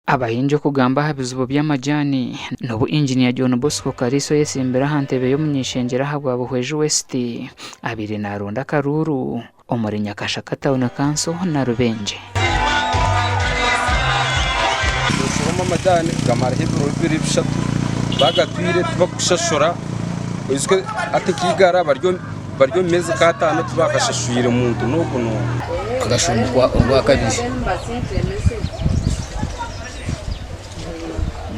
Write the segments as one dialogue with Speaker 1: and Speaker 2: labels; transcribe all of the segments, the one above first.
Speaker 1: Abahingi okugamba aha bizibu by'amajaani n'obu Inginiya John Bosco Kaliisa oyetsimbire aha ntebe y'omuny'eishengyero ahabwa Buhweju West abaire naronda akaruuru omuri Nyakashaka Town Council na Rubengye.
Speaker 2: Noshoroma amajaani gamaraho ebiro bibiri bishatu bagatwire tibakushashura oijuke hati nka igara bari omu meezi nk'ataano tibakashashwire muntu n'ogu n'ogu.
Speaker 3: Gashumukwa orwakabiri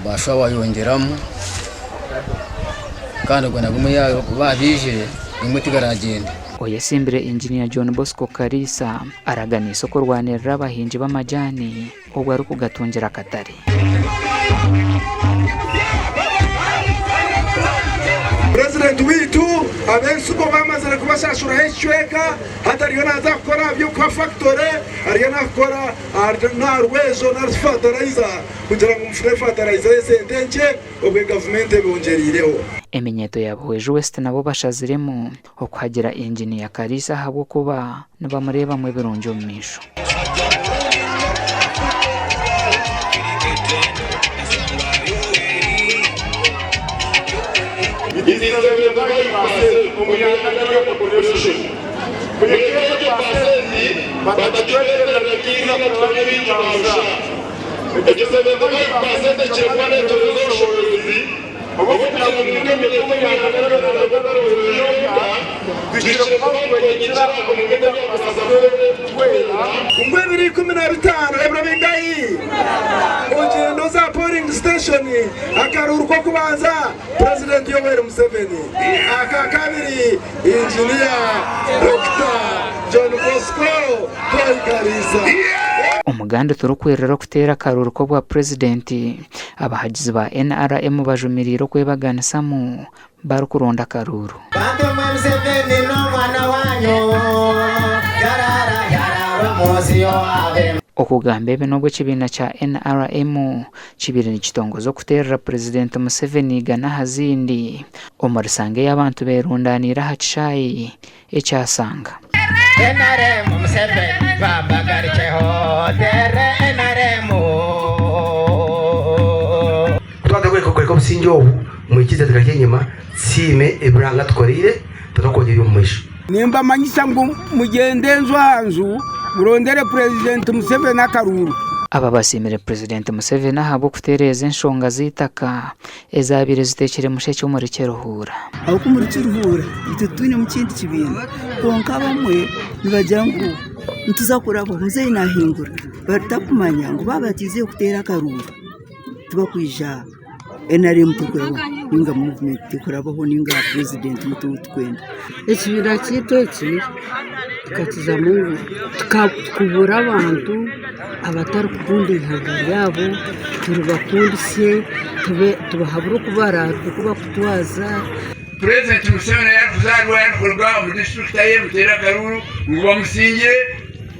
Speaker 3: bashuba bayongyeramu kandi ogwo nagwo babiijire gumwe tigaragyenda.
Speaker 1: Oyetsimbire Inginiya John Bosco Kaliisa araganiise okurwanirira abahingi b'amajaani obwo arikugatungira akatare.
Speaker 4: Purezidenti waitu ab'ensigo bamazire kubashashuraho ekicweka, hati ariyo naaza kukora aha by'okuha fakitore, ariyo naakukora n'aha rwezo nari fatarayiza kugira ngu mufune fatarayiza y'esente nkye obwe gavumenti ebongyeriireho.
Speaker 1: Eminyeeto ya Buhweju West nabo bashaziremu okuhagira Inginiya Kaliisa ahabw'okuba nibamureebamu ebirungi omu maisho.
Speaker 4: Ngu ebiro 15, ebiro bingahi? Ogyende oze aha polling station, akaruuru k'okubanza Purezidenti Yoweri Museveni, aka kabiri Inginiya Dokita John Bosco Paul Kaliisa.
Speaker 1: Omuganda turikwirira okuteera akaruuru k'obwa Purezidenti, Abahagizi ba NRM bajumiriire okwebaganisamu barikuronda akaruuru.
Speaker 5: Bantu mwe Museveni n'omwana wanyu yarara yarara omunsi yowabe.
Speaker 1: Okugamba ebi n'obu ekibiina kya NRM kibaire nikitongoza okuteerera Purezidenti Museveni igana aha zindi omuri Sanga ei abantu beerundaniire aha kishaayi ekya Sanga.
Speaker 5: NRM Museveni bambagarikyeho tere NRM.
Speaker 6: Twaheza kworeka obusingye obu, mwikirize tugaruke enyima tusiime ebi Ruhanga atukoreire tutakwongyera eby'omu maisho.
Speaker 7: Nimbamanyisa ngu mugyende enju aha nju murondere Purezidenti Museveni akaruuru.
Speaker 1: Aba basiimire Purezidenti Museveni ahabw'okutereeza enshonga z'eitaka ezaabaire ziteekire mushekye omuri Kiruhura.
Speaker 8: Ahabw'okuba omuri Kiruhura itwe titwinemu kindi kibiina kwonka abamwe nibagira ngu nituza kurabwaho muzeeyi naahingura batakumanya ngu baaba bataizire kuteera akaruuru tibakwija NRM terikurabaho ninga muvumenti terikurabaho ninga purezidenti wiitu ou turikwenda.
Speaker 9: Ekibiina kyaitu eki tukakizamu ngu tukubure abantu abatarikukunda eihanga ryabo turibakundise tubahabure oku barikutwaza.
Speaker 10: Purezidenti Museveni yarikuzaarwa yarikuruga omu disiturikiti ahi muteere akaruuru ngu bamusingye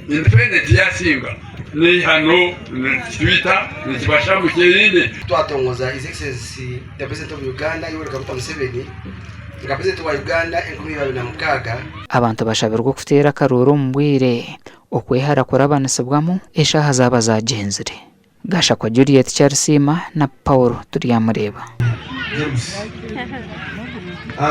Speaker 10: independent yasinga neihano nikitwita nikibasha mukyerinde.
Speaker 6: Twatongoza His Excellency the President of Uganda Yoweri Kaguta Museveni nka President wa Uganda 2026.
Speaker 1: Abantu bashabirwe okuteera akaruuru omu bwire Okwehara kurabanisibwamu eshaaha zaaba zaagyenzire. Gashakwa Juliet Kyarisiima na Paul Turyamureeba.
Speaker 10: James.